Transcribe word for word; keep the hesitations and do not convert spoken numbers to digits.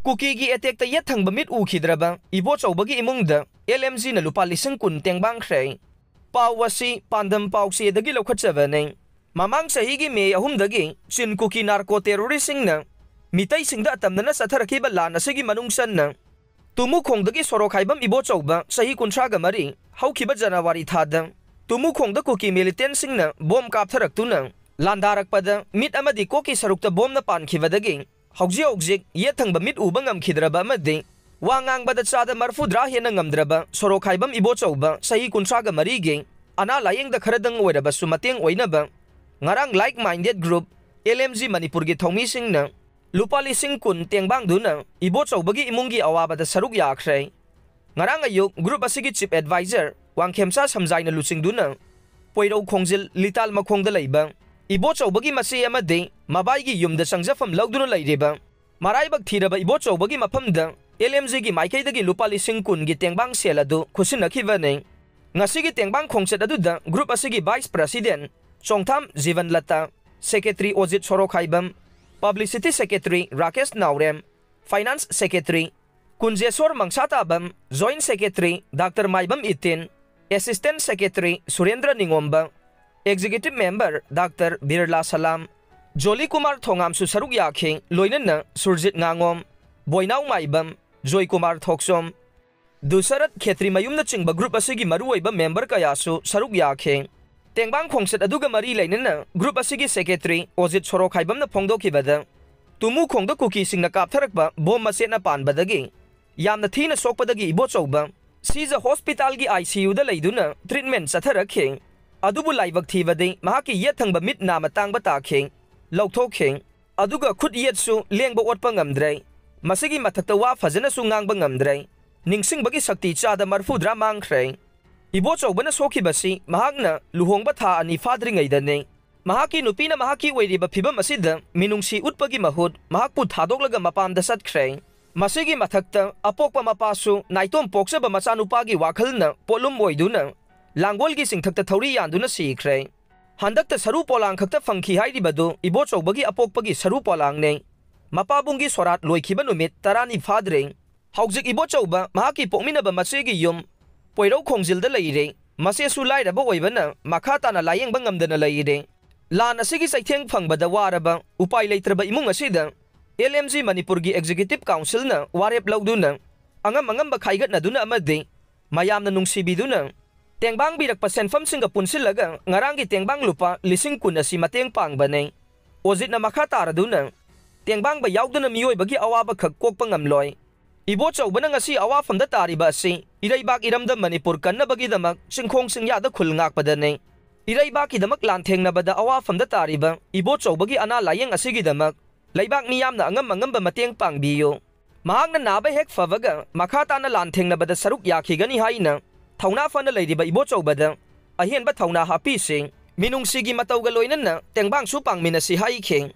ꯀꯨꯀꯤꯒꯤ ꯑꯦꯇꯦꯛꯇ ꯌꯦꯠ ꯊꯪꯕ ꯃꯤꯠ ꯎꯈꯤꯗ꯭ꯔꯕ ꯏꯕꯣꯆꯧꯕꯒꯤ ꯏꯃꯨꯡꯗ ꯑꯦꯜ ꯑꯦꯝ ꯖꯤꯅ ꯂꯨꯄꯥ ꯂꯤꯁꯤꯡ ꯀꯨꯟ ꯇꯦꯡꯕꯥꯡꯈ꯭ꯔꯦ꯫ ꯄꯥꯎ ꯑꯁꯤ ꯄꯥꯟꯗꯝ ꯄꯥꯎꯆꯦꯗꯒꯤ ꯂꯧꯈꯠꯆꯕꯅꯤ꯫ ꯃꯃꯥꯡ ꯆꯍꯤꯒꯤ ꯃꯦ ꯑꯍꯨꯝꯗꯒꯤ ꯆꯤꯟ ꯀꯨꯀꯤ ꯅꯥꯔꯀꯣ ꯇꯦꯔꯣꯔꯤꯁꯁꯤꯡꯅ ꯃꯤꯇꯩꯁꯤꯡꯗ ꯑꯇꯝꯅꯅ ꯆꯠꯊꯔꯛꯈꯤꯕ ꯂꯥꯟ ꯑꯁꯤꯒꯤ ꯃꯅꯨꯡ ꯆꯟꯅ ꯇꯨꯃꯨꯈꯣꯡꯗꯒꯤ ꯁꯣꯔꯣꯛꯈꯥꯏꯕꯝ ꯏꯕꯣꯆꯧꯕ ꯆꯍꯤ ꯀꯨꯟꯊ꯭ꯔꯥꯒ ꯃꯔꯤ ꯍꯧꯈꯤꯕ ꯖꯅꯋꯥꯔꯤ ꯊꯥꯗ ꯇꯨꯃꯨꯈꯣꯡꯗ ꯀꯨꯀꯤ ꯃꯤꯂꯤꯇꯦꯟꯁꯤꯡꯅ ꯕꯣꯝ ꯀꯥꯞꯊꯔꯛꯇꯨꯅ ꯂꯥꯟꯗꯥꯔꯛꯄꯗ ꯃꯤꯠ ꯑꯃꯗꯤ ꯀꯣꯛꯀꯤ ꯁꯔꯨꯛꯇ ꯕꯣꯝꯅ ꯄꯥꯟꯈꯤꯕꯗꯒꯤ ꯍꯧꯖꯤꯛ ꯍꯧꯖꯤꯛ ꯌꯦꯠ ꯊꯪꯕ ꯃꯤꯠ ꯎꯕ ꯉꯝꯈꯤꯗ꯭ꯔꯕ ꯑꯃꯗꯤ ꯋꯥ ꯉꯥꯡꯕꯗ ꯆꯥꯗ ꯃꯔꯐꯨꯗ꯭ꯔꯥ ꯍꯦꯟꯅ ꯉꯝꯗ꯭ꯔꯕ ꯁꯣꯔꯣꯛꯈꯥꯏꯕꯝ ꯏꯕꯣꯆꯧꯕ ꯆꯍꯤ ꯀꯨꯟꯊ꯭ꯔꯥꯒ ꯃꯔꯤꯒꯤ ꯑꯅꯥ ꯂꯥꯌꯦꯡꯗ ꯈꯔꯗꯪ ꯑꯣꯏꯔꯕꯁꯨ ꯃꯇꯦꯡ ꯑꯣꯏꯅꯕ ꯉꯔꯥꯡ Like Minded Group, L M G ꯃꯅꯤꯄꯨꯔꯒꯤ ꯊꯧꯃꯤꯁꯤꯡꯅ ꯂꯨꯄꯥ ꯂꯤꯁꯤꯡ ꯀꯨꯟ ꯇꯦꯡꯕꯥꯡꯗꯨꯅ ꯏꯕꯣꯆꯧꯕꯒꯤ ꯏꯃꯨꯡꯒꯤ ꯑꯋꯥꯕꯗ ꯁꯔꯨꯛ ꯌꯥꯈ꯭ꯔꯦ꯫ ꯉꯔꯥꯡ ꯑꯌꯨꯛ group ꯑꯁꯤꯒꯤ chief advisor ꯋꯥꯡꯈꯦꯝꯆꯥ ꯁꯝꯖꯥꯏꯅ ꯂꯨꯆꯤꯡꯗꯨꯅ ꯄꯣꯏꯔꯧ ꯈꯣꯡꯖꯤꯜ ꯂꯤꯇꯥꯜ ꯃꯈꯣꯡꯗ ꯂꯩꯕ ꯏꯕꯣꯆꯧꯕꯒꯤ ꯃꯆꯦ ꯑꯃꯗꯤ ꯃꯕꯥꯏꯒꯤ ꯌꯨꯝꯗ ꯆꯪꯖꯐꯝ ꯂꯧꯗꯨꯅ ꯂꯩꯔꯤꯕ ꯃꯔꯥꯏꯕꯛ ꯊꯤꯔꯕ ꯏꯕꯣꯆꯧꯕꯒꯤ ꯃꯐꯝꯗ ꯑꯦꯜ ꯑꯦꯝ ꯖꯤꯒꯤ ꯃꯥꯏꯀꯩꯗꯒꯤ ꯂꯨꯄꯥ ꯂꯤꯁꯤꯡ ꯀꯨꯟꯒꯤ ꯇꯦꯡꯕꯥꯡ ꯁꯦꯜ ꯑꯗꯨ ꯈꯨꯠꯁꯤꯟꯅꯈꯤꯕꯅꯤ꯫ ꯉꯁꯤꯒꯤ ꯇꯦꯡꯕꯥꯡ ꯈꯣꯡꯆꯠ ꯑꯗꯨꯗ group ꯑꯁꯤꯒꯤ vice president Chongtham Jibanlata, secretary Ojit Sorokhaibam, publicity secretary Rakesh Naorem, finance secretary Kunjeshor Mangsatabam, joint secretary doctor Maibam Itin, assistant secretary Surendra Ningomba, executive member doctor Birla Salam, Joli Kumar ꯊꯣꯉꯥꯝꯁꯨ ꯁꯔꯨꯛ ꯌꯥꯈꯤ, ꯂꯣꯏꯅꯅ ꯁꯨꯔꯖꯤꯠ ꯉꯥꯉꯣꯝ, ꯕꯣꯏꯅꯥꯎ ꯃꯥꯏꯕꯝ, ꯖꯣꯏ ꯀꯨꯃꯥꯔ ꯊꯣꯛꯆꯣꯝ, ꯗꯨꯁꯔꯠ ꯈꯦꯇ꯭ꯔꯤꯃꯌꯨꯝꯅꯆꯤꯡꯕ group ꯑꯁꯤꯒꯤ ꯃꯔꯨꯑꯣꯏꯕ member ꯀꯌꯥꯁꯨ ꯁꯔꯨꯛ ꯌꯥꯈꯤ꯫ ꯇꯦꯡꯕꯥꯡ ꯈꯣꯡꯆꯠ ꯑꯗꯨꯒ ꯃꯔꯤ ꯂꯩꯅꯅ group ꯑꯁꯤꯒꯤ secretary ꯑꯣꯖꯤꯠ ꯁꯣꯔꯣꯈꯥꯏꯕꯝꯅ ꯐꯣꯡꯗꯣꯛꯈꯤꯕꯗ, ꯇꯨꯃꯨꯈꯣꯡꯗ ꯀꯨꯀꯤꯁꯤꯡꯅ ꯀꯥꯞꯊꯔꯛꯄ ꯕꯣꯝ ꯃꯆꯦꯠꯅ ꯄꯥꯟꯕꯗꯒꯤ ꯌꯥꯝꯅ ꯊꯤꯅ ꯁꯣꯛꯄꯗꯒꯤ ꯏꯕꯣꯆꯧꯕ ꯁꯤꯖ hospitalꯒꯤ I C Uꯗ ꯂꯩꯗꯨꯅ treatment ꯆꯠꯊꯔꯛꯈꯤ꯫ ꯑꯗꯨꯕꯨ ꯂꯥꯏꯕꯛ ꯊꯤꯕꯗꯤ ꯃꯍꯥꯛꯀꯤ ꯌꯦꯠ ꯊꯪꯕ ꯃꯤꯠ ꯅꯥꯝꯃ ꯇꯥꯡꯕ ꯇꯥꯈꯤ, ꯂꯧꯊꯣꯛꯈꯤ꯫ ꯑꯗꯨꯒ ꯈꯨꯠ ꯌꯦꯠꯁꯨ ꯂꯦꯡꯕ ꯑꯣꯠꯄ ꯉꯝꯗ꯭ꯔꯦ꯫ ꯃꯁꯤꯒꯤ ꯃꯊꯛꯇ ꯋꯥ ꯐꯖꯅꯁꯨ ꯉꯥꯡꯕ ꯉꯝꯗ꯭ꯔꯦ꯫ ꯅꯤꯡꯁꯤꯡꯕꯒꯤ ꯁꯛꯇꯤ ꯆꯥꯗ ꯃꯔꯐꯨꯗ꯭ꯔꯥ ꯃꯥꯡꯈ꯭ꯔꯦ꯫ ꯏꯕꯣꯆꯧꯕꯅ ꯁꯣꯛꯈꯤꯕꯁꯤ ꯃꯍꯥꯛꯅ ꯂꯨꯍꯣꯡꯕ ꯊꯥ ꯑꯅꯤ ꯐꯥꯗ꯭ꯔꯤꯉꯩꯗꯅꯤ꯫ ꯃꯍꯥꯛꯀꯤ ꯅꯨꯄꯤꯅ ꯃꯍꯥꯛꯀꯤ ꯑꯣꯏꯔꯤꯕ ꯐꯤꯚꯝ ꯑꯁꯤꯗ ꯃꯤꯅꯨꯡꯁꯤ ꯎꯠꯄꯒꯤ ꯃꯍꯨꯠ ꯃꯍꯥꯛꯄꯨ ꯊꯥꯗꯣꯛꯂꯒ ꯃꯄꯥꯝꯗ ꯆꯠꯈ꯭ꯔꯦ꯫ ꯃꯁꯤꯒꯤ ꯃꯊꯛꯇ ꯑꯄꯣꯛꯄ ꯃꯄꯥꯁꯨ ꯅꯥꯏꯇꯣꯝ ꯄꯣꯛꯆꯕ ꯃꯆꯥꯅꯨꯄꯥꯒꯤ ꯋꯥꯈꯜꯅ ꯄꯣꯠꯂꯨꯝ ꯑꯣꯏꯗꯨꯅ ꯂꯥꯡꯒꯣꯜꯒꯤ ꯆꯤꯡꯊꯛꯇ ꯊꯧꯔꯤ ꯌꯥꯟꯗꯨꯅ ꯁꯤꯈ꯭ꯔꯦ꯫ ꯍꯟꯗꯛꯇ ꯁꯔꯨ ꯄꯣꯂꯥꯡ ꯈꯛꯇ ꯐꯪꯈꯤ ꯍꯥꯏꯔꯤꯕꯗꯨ ꯏꯕꯣꯆꯧꯕꯒꯤ ꯑꯄꯣꯛꯄꯒꯤ ꯁꯔꯨ ꯄꯣꯂꯥꯡꯅꯦ꯫ ꯃꯄꯥꯕꯨꯡꯒꯤ ꯁꯣꯔꯥꯠ ꯂꯣꯏꯈꯤꯕ ꯅꯨꯃꯤꯠ ꯇꯔꯥꯅꯤ ꯐꯥꯗ꯭ꯔꯦ꯫ ꯍꯧꯖꯤꯛ ꯏꯕꯣꯆꯧꯕ ꯃꯍꯥꯛꯀꯤ ꯄꯣꯛꯃꯤꯟꯅꯕ ꯃꯆꯦꯒꯤ ꯌꯨꯝ ꯄꯣꯏꯔꯧ ꯈꯣꯡꯖꯤꯜꯗ ꯂꯩꯔꯦ꯫ ꯃꯆꯦꯁꯨ ꯂꯥꯏꯔꯕ ꯑꯣꯏꯕꯅ ꯃꯈꯥ ꯇꯥꯅ ꯂꯥꯌꯦꯡꯕ ꯉꯝꯗꯅ ꯂꯩꯔꯦ꯫ ꯂꯥꯟ ꯑꯁꯤꯒꯤ ꯆꯩꯊꯦꯡ ꯐꯪꯕꯗ ꯋꯥꯔꯕ, ꯎꯄꯥꯏ ꯂꯩꯇ꯭ꯔꯕ ꯏꯃꯨꯡ ꯑꯁꯤꯗ ꯑꯦꯜ ꯑꯦꯝ ꯖꯤ ꯃꯅꯤꯄꯨꯔꯒꯤ ꯑꯦꯛꯖꯤꯀ꯭ꯌꯨꯇꯤꯚ ꯀꯥꯎꯟꯁꯤꯜꯅ ꯋꯥꯔꯦꯞ ꯂꯧꯗꯨꯅ ꯑꯉꯝ ꯑꯉꯝꯕ ꯈꯥꯏꯒꯠꯅꯗꯨꯅ ꯑꯃꯗꯤ ꯃꯌꯥꯝꯅ ꯅꯨꯡꯁꯤꯕꯤꯗꯨꯅ ꯇꯦꯡꯕꯥꯡꯕꯤꯔꯛꯄ ꯁꯦꯟꯐꯝꯁꯤꯡꯒ ꯄꯨꯟꯁꯤꯜꯂꯒ ꯉꯔꯥꯡꯒꯤ ꯇꯦꯡꯕꯥꯡ ꯂꯨꯄꯥ ꯂꯤꯁꯤꯡ ꯀꯨꯟ ꯑꯁꯤ ꯃꯇꯦꯡ ꯄꯥꯡꯕꯅꯤ꯫ ꯑꯣꯖꯤꯠꯅ ꯃꯈꯥ ꯇꯥꯔꯗꯨꯅ ꯇꯦꯡꯕꯥꯡꯕ ꯌꯥꯎꯗꯅ ꯃꯤꯑꯣꯏꯕꯒꯤ ꯑꯋꯥꯕ ꯈꯛ ꯀꯣꯛꯄ ꯉꯝꯂꯣꯏ꯫ ꯏꯕꯣꯆꯧꯕꯅ ꯉꯁꯤ ꯑꯋꯥꯐꯝꯗ ꯇꯥꯔꯤꯕ ꯑꯁꯤ ꯏꯔꯩꯕꯥꯛ ꯏꯔꯝꯗꯝ ꯃꯅꯤꯄꯨꯔ ꯀꯟꯅꯕꯒꯤꯗꯃꯛ ꯆꯤꯡꯈꯣꯡ ꯆꯤꯡꯌꯥꯗ ꯈꯨꯜ ꯉꯥꯛꯄꯗꯅꯤ꯫ ꯏꯔꯩꯕꯥꯛꯀꯤꯗꯃꯛ ꯂꯥꯟꯊꯦꯡꯅꯕꯗ ꯑꯋꯥꯐꯝꯗ ꯇꯥꯔꯤꯕ ꯏꯕꯣꯆꯧꯕꯒꯤ ꯑꯅꯥ ꯂꯥꯌꯦꯡ ꯑꯁꯤꯒꯤꯗꯃꯛ ꯂꯩꯕꯥꯛ ꯃꯤꯌꯥꯝꯅ ꯑꯉꯝ ꯑꯉꯝꯕ ꯃꯇꯦꯡ ꯄꯥꯡꯕꯤꯌꯨ꯫ ꯃꯍꯥꯛꯅ ꯅꯥꯕ ꯍꯦꯛ ꯐꯕꯒ ꯃꯈꯥ ꯇꯥꯅ ꯂꯥꯟꯊꯦꯡꯅꯕꯗ ꯁꯔꯨꯛ ꯌꯥꯈꯤꯒꯅꯤ ꯍꯥꯏꯅ ꯊꯧꯅꯥ ꯐꯅ ꯂꯩꯔꯤꯕ ꯏꯕꯣꯆꯧꯕꯗ ꯑꯍꯦꯟꯕ ꯊꯧꯅꯥ ꯍꯥꯞꯄꯤꯁꯤ꯫ ꯃꯤꯅꯨꯡꯁꯤꯒꯤ ꯃꯇꯧꯒ ꯂꯣꯏꯅꯅ ꯇꯦꯡꯕꯥꯡꯁꯨ ꯄꯥꯡꯃꯤꯟꯅꯁꯤ ꯍꯥꯏꯈꯤ꯫